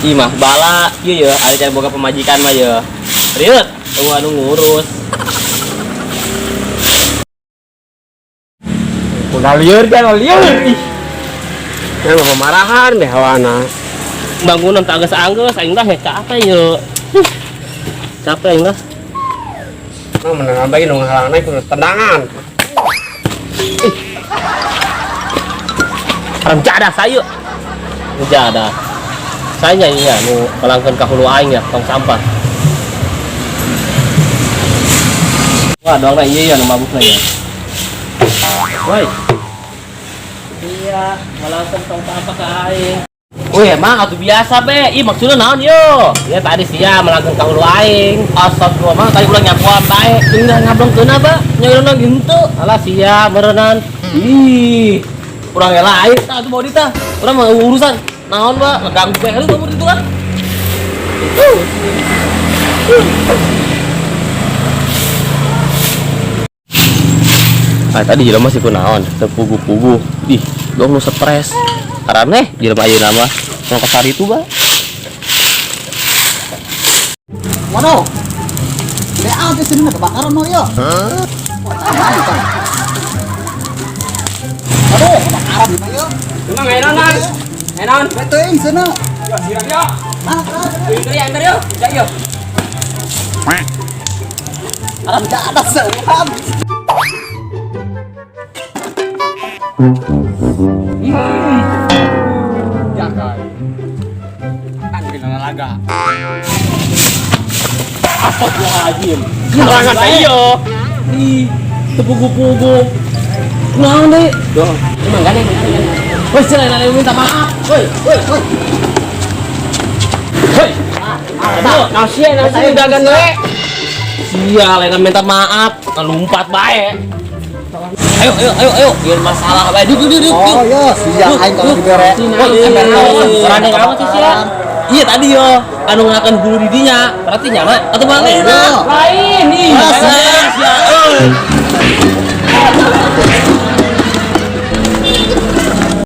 Ih mah bala ieu ya, ari can boga pamajikan mah ya. Riut, tunggu anu ngurus. Udah lieur kan lieur. Ih. Ya mah marahan deh hawana. Bangunan tak anggeus-anggeus aing dah capek ye. Capek aing dah. Nah, menang bae nu ngahalang naik kudu tendangan. Haram jadah saya. Jadah. Saya iya nu melangkeun ka hulu aing ya, tong sampah. Wah, doang na iya ya nu mabukna ya. Woi. Iya, melangkeun tong sampah ka aing. Wih, emang atuh biasa be. Ih, maksudnya naon yo? Ya tadi sia melangkeun ka hulu aing. Astagfirullah, mah tadi ulah nyapuan bae. Tinggal ngablongkeun ba? Nyaurna henteu. Alah sia meureunan. Ih, urang ge lain tah atuh bodi tah. Urang mah urusan naon ba? Ngeganggu bae lu kamu itu kan. Ah, tadi jelema sih kunaon, teu pugu-pugu. Ih, dong nu stres. Araneh jelema ayeuna mah. Nu kasar itu ba. Waduh. Leal di sini kebakaran no yo. Hah? Aduh, kebakaran di mana yo? Emang enanan. Enan. Betul sana. Yo, siram yo. Mana? Yo, ya, yo. Ya, yo. Alam jadah seuhan. Jaga. Kan kena laga. Astagfirullahaladzim. Serangan iyo. Ih, teu pugu-pugu. Kunaon deui? Doh, emang gandeng. Woi, sila lain minta maaf. Woi, woi, woi. Woi. Aduh, Nasi, nasi dagan we. sia lain minta maaf, ngelumpat bae. Ayo, ayo, ayo, ayo. Biar masalah bae. Duduk, duduk, duduk. Oh yo, sia aing kalau dibere. Berani kamu sih sia. Iya tadi yo, anu ngakan guru didinya, berarti nyama atau mana? Iya. Lain nih. Ah, sia. Sia, euy.